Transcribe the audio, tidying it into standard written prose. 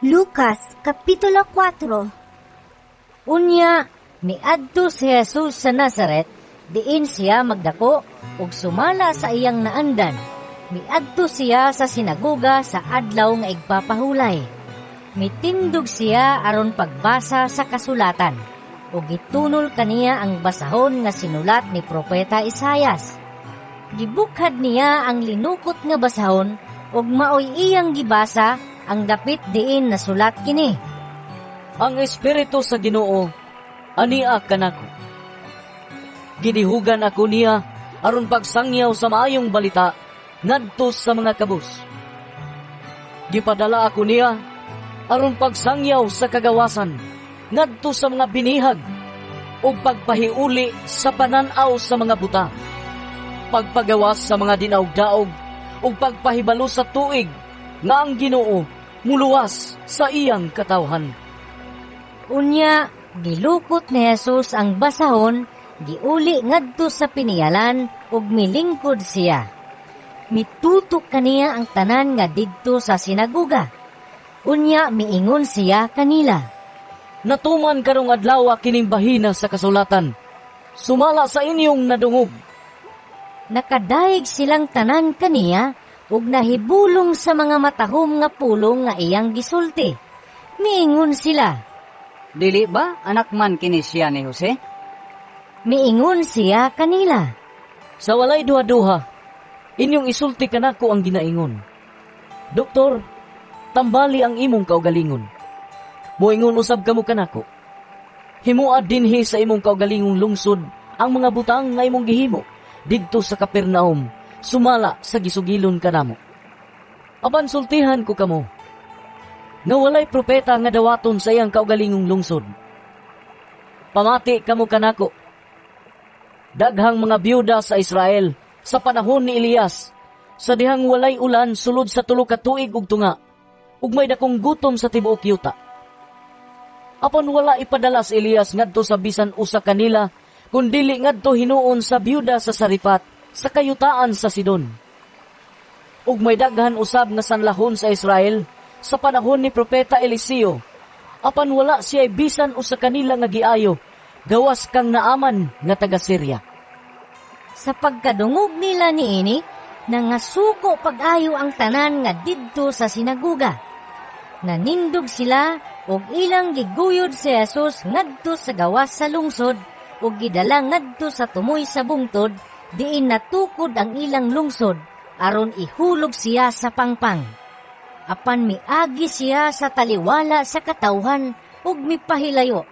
Lucas Kapitulo 4. Unya, miadto si Jesus sa Nazaret, diin siya magdako, ug sumala sa iyang naandan. Miadto siya sa sinagoga sa adlaw nga igpapahulay. Mitindog siya aron pagbasa sa kasulatan, ug gitunol kaniya ang basahon nga sinulat ni Propeta Isayas. Gibukhad niya ang linukot nga basahon, ug maoy iyang gibasa ang dapit diin nasulat kini. Ang Espiritu sa Ginoo ania kanako. Gidihugan ako niya aron pagsangyaw sa maayong balita ngadto sa mga kabus. Gipadala ako niya aron pagsangyaw sa kagawasan ngadto sa mga binihag ug pagpahiuli sa panan-aw sa mga buta. Pagpagawas sa mga dinaog-daog ug pagpahibalo sa tuig nga ang Ginoo muluwas sa iyang katawhan. Unya, gilukot ni Jesus ang basahon, giuli ngadto sa piniyalan ug milingkod siya. Mitutok kaniya ang tanan nga didto sa sinagoga. Unya miingon siya kanila. Natuman karong adlaw kining bahina sa kasulatan. Sumala sa inyong nadungog. Nakadayeg silang tanan kaniya ug nahibulong sa mga matahom nga pulong nga iyang gisulti. Miingon sila. Dili ba anak man kini siya ni Jose? Miingon siya kanila. Sa walay duha-duha, inyong isulti kanako ang ginaingon. Doktor, tambali ang imong kaugalingon. Moingon usab kamo kanako. Himua dinhi sa imong kaugalingong lungsod ang mga butang nga imong gihimo didto sa Capernaum, sumala sa gisugilon kanamo. Apan sultihan ko kamo, nga walay propeta nga dawaton sa iyang kaugalingong lungsod. Pamati kamo kanako. Daghang mga byuda sa Israel sa panahon ni Elias, sa dihang walay ulan sulod sa 3 ka tuig ug tunga, ug may dakong gutom sa tibuok yuta. Apan wala ipadala si Elias ngadto sa bisan usa kanila, kun dili ngadto hinuon sa byuda sa Sarifat sa kayutaan sa Sidon. Ug may daghan usab nga sanlahon sa Israel sa panahon ni Propeta Eliseo, apan wala siya bisan usa kanila nga giayo, gawas kang Naaman nga taga Syria. Sa pagkadungog nila niini, nangasuko pag-ayo ang tanan nga didto sa sinagoga. Nanindog sila ug ilang giguyod si Jesus ngadto sa gawas sa lungsod ug gidala ngadto sa tumoy sa bungtod diin natukod ang ilang lungsod aron ihulog siya sa pangpang. Apan miagi siya sa taliwala sa katawhan ug mipahilayo.